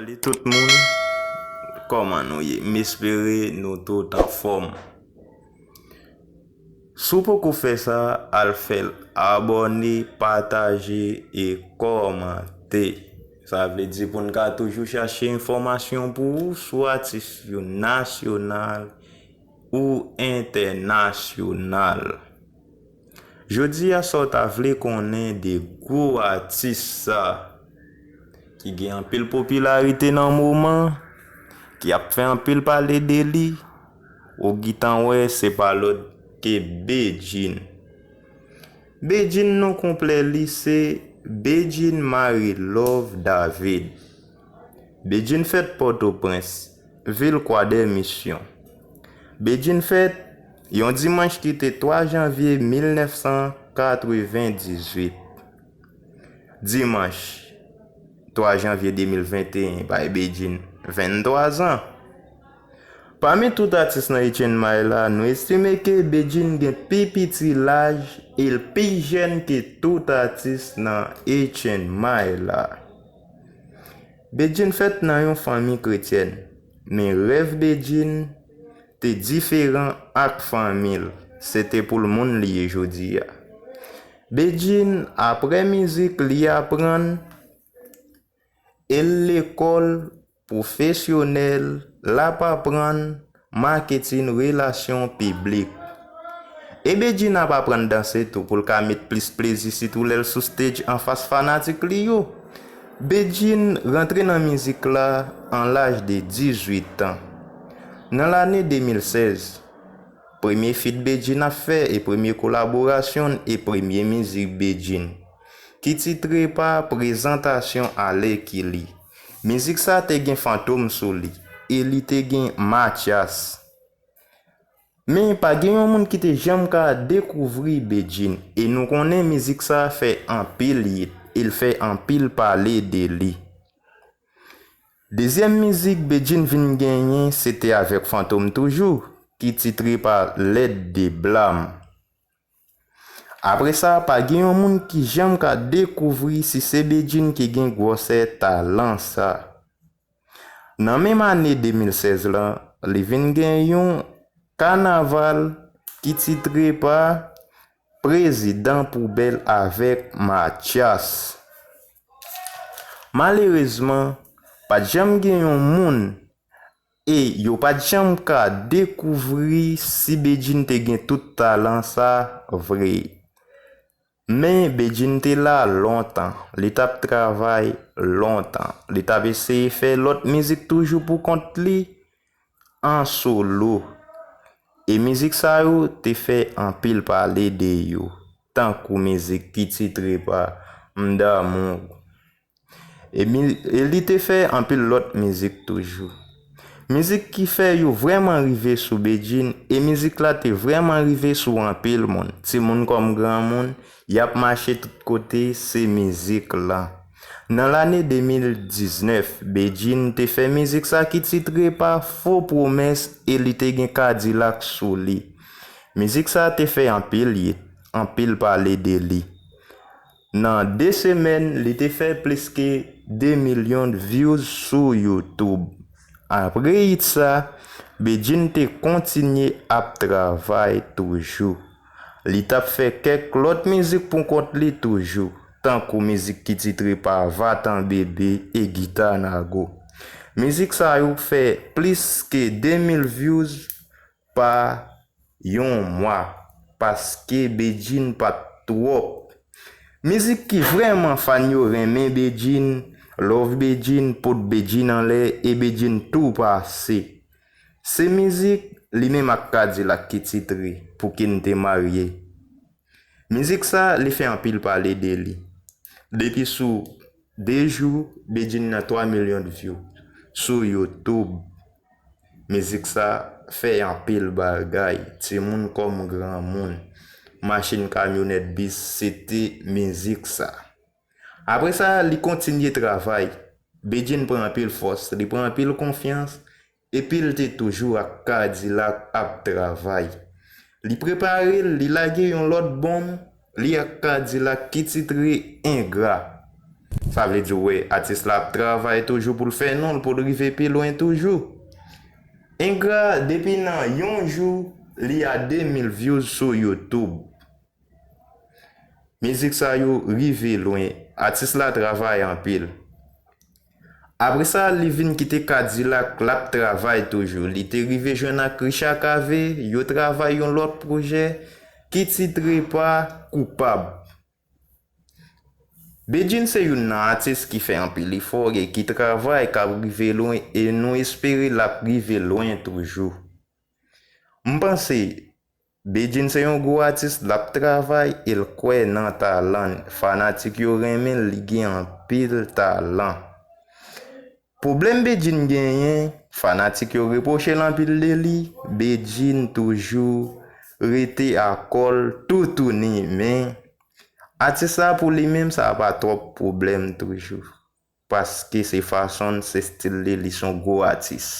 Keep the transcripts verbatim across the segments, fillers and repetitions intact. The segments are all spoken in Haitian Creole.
Salut tout moun, kòman nou ye? M espere nou tout anfòm. Si w poko fè sa, al fè l, abòne, pataje e kòmante. Sa vle di pou n ka toujou chache enfòmasyon pou ou sou atis yo nasyonal ou entènasyonal. Jodi a, sa w ta vle konnen de gwo atis sa ki gen anpil popilarite nan moman, ki ap fè anpil pale de li, ou gentan wè se pa lòt ke Bedjine. Bedjine, non konplè li se Bedjine Marie Love David. Bedjine fèt Pòtoprens, vil Kwadèmisyon. Bedjine fèt yon dimanch ki te twa janvye mil nèf san katrevendizuit. Dimanch twa janvye de mil venteyen bay Bedjine venntwa zan. Pami tout atis nan H N M I la, nou estime ke Bedjine gen pi piti laj e l pi jèn ke tout atis nan H N M I la. Bedjine fèt nan yon fanmi kretyèn, men rèv Bedjine te diferan ak fanmi l. Se te pou l moun li ye jodi a. Bedjine, apre mizik, li aprann e l lekòl pwofesyonèl, l ap aprann maketin, relasyon piblik. E Bedjine ap aprann danse tou pou l ka met plis plezi, sitou lè l sou stage anfas fanatik li yo. Bedjine rantre nan mizik la an laj de dizuit an. Nan lane de mil sèz, premye feat Bedjine ap fè e premye kolaborasyon l e premye mizik Bedjine, ki titre pa Prezantasyon Alèkili. Mizik sa te gen Fantom sou li e li te gen Mathias. Men pa gen yon moun ki te janm ka dekouvri Bedjine, e nou konnen mizik sa fè anpil hit, e l fè anpil pale de li. Dezyèm mizik Bedjine vin genyen, se te avèk Fantom toujou, ki titre pa Lèd de Blam. Apre sa, pa gen yon moun ki janm ka dekouvri si se Bedjine ki gen gwosè talan sa. Nan menm ane de mil sèz lan, li vin gen yon kanaval ki titre pa Prezidan Poubèl avèk Mathias. Malerezman, pa t janm gen yon moun e yo pa t janm ka dekouvri si Bedjine te gen tout talan sa vre. Men Bedjine te la lontan, li t ap travay lontan, li t ap eseye fè lòt mizik toujou pou kont li, an solo. E mizik sa yo te fè anpil pale de yo, tankou mizik ki titre pa M Damou. E mi-, e li te fè anpil lòt mizik toujou. Mizik ki fè yo vrèman rive sou Bedjine, e mizik la te vrèman rive sou anpil moun. Timoun kòm granmoun, y ap mache tout kote, se mizik la. Nan lane de mil diznèf, Bedjine te fè mizik sa ki titre pa Fo Pwomès e li te gen Kadilak sou li. Mizik sa te fè anpil hit, anpil pale de li. Nan de semèn, li te fè plis ke de milyon views sou YouTube. Apre hit sa, Bedjine te kontinye ap travay toujou. Li t ap fè kèk lòt mizik pou kont li toujou, tankou mizik ki titre pa Vatan Bebe e Gita Nago. Mizik sa yo fè plis ke de mil views pa yon mwa, paske Bedjine pa t twòp. Mizik ki vrèman fan yo renmen Bedjine, love Bedjine, pot Bedjine anlè e Bedjine tou pase. Se mizik li menm ak Kadilak ki titre Pou ki n te marye. Mizik sa, li fè anpil pale de li. Depi sou de jou, Bedjine nan twa milyon view sou YouTube. Mizik sa fè anpil bagay, timoun kòm granmoun, machin, kamyonèt, bis, se te mizik sa. Apre sa, li kontinye travay. Bedjine pran anpil fòs, li pran anpil konfyans, epi l te toujou ak Kadilak ap travay. Li prepare l, li lage yon lòt bonm, li ak Kadilak ki titre Engra. Sa vle di w wè atis la ap travay toujou pou l fè non l, pou l rive pi lwen toujou. Engra, depi nan yon jou, li a de mil views sou YouTube. Mizik sa yo rive lwen. Atis la travay anpil. Apre sa, li vin kite Kadilak, l ap travay toujou. Li te rive jwenn ak Richa Cavé, yo travay yon lòt pwojè ki titre pa Koupab. Bedjine se youn nan atis ki fè anpil efò e ki travay, k ap rive lwen, e nou espere l ap rive lwen toujou. M panse Bedjine se yon gwo atis, l ap travay e l kwè nan talan l. Fanatik yo renmen l, li gen anpil talan. Pwoblèm Bedjine genyen, fanatik yo repwoche l anpil de li, Bedjine toujou rete akò l toutouni, men atis la pou li menm sa pa twòp pwoblèm toujou. Paske se fason l, se stil li, li se yon gwo atis.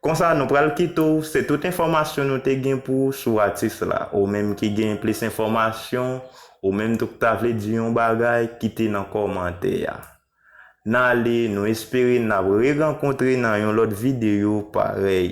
Konsa, nou pral kite w, se tout enfòmasyon nou te gen pou ou sou atis la. Ou menm ki gen plis enfòmasyon, ou menm tou k ta vle di yon bagay, kite nan kòmantè a. N ale, nou espere n ap rerankontre nan yon lòt videyo parèy.